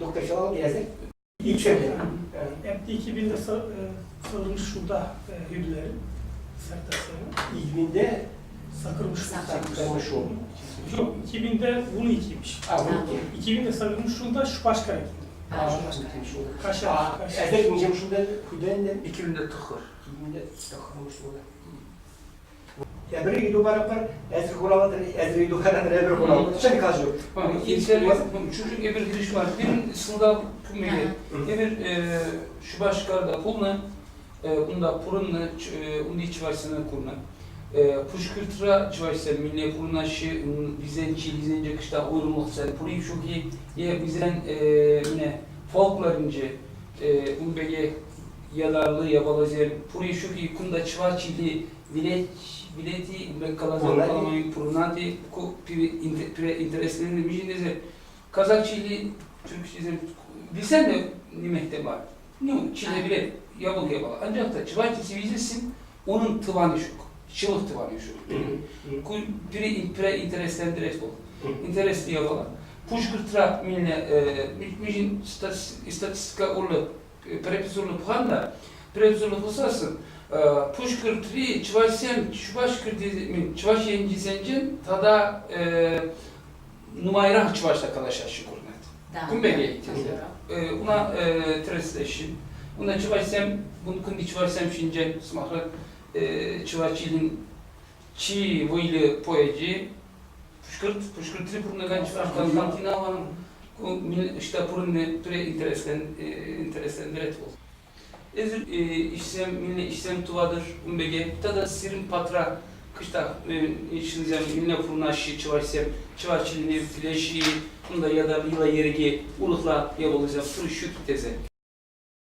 Доктор филологи әзер. Икшерде. 2000'de sarılmış şurada hüdüleri dissertasyonu. 2000'de Sakırmış Sakırmış oldu. Yok 2000'de bunu ikiymiş. А, bunu iki. 2000'de sarılmış şurada şu başka ikiydi. А, şunu. Kaşar, А, kaşar. әзер ничем шунда худенде 2000-де тӑхӑр. 2000'de takılmış şurada. Ya bir idu barapar, әзір хураватыр, әзір иду харатыр, әзір хураватыр. Шын кажу. Çocuk ebir giriş var. Bir sında kumege. Ebir Şubaşkarda pulna, unda purunna, undi çivaşsına kurna. Puşkırtıra çivaşsa milli purnaşı, bizen çi, bizen kışta uyrumluk sen, puri şuki, ye bizen yine folkloruncu, umbege yalarlı yabalazer, puri şuki kunda çivaçili, bilet, bileti, umbek kalazan Onlar- kalamayı purnati, ku pire intereslerini mijindeze, Kazakçili, Türkçe bilsen de nimehte var. Nu, Çin'de bile yabıl yabıl. Ancak da Çıvaç sivilcesin onun tıvanı şuk. Çılık tıvanı şuk. Ku pire pire intereslendiret ol. Interesli yapalım. Puşkırtıra minne mijin istatistika urlu prepizurlu puhan da prepizurlu pusasın. Puşkırtri çıvaşsem çuvaşkır min çıvaş yencisencin tada numayrah çıvaşta kalaşa şukurnet. Да. Kumbege Una tresleşin. Una çıvaşsem bun kundi çıvaşsem şince smahrı çıvaşçilin çi vıylı poeci puşkırt puşkırtri purnagan çıvaştan kantina van işte purunne pre intereslen intereslendiret ol. Ezir işsem milli işsem tuvadır umbege tada sirin patra kışta işinizem milli purnaşi çıvaşsem çıvaşçilini fileşi bunda ya da yıla yerigi ulıkla yabolacağım. Turu şük teze.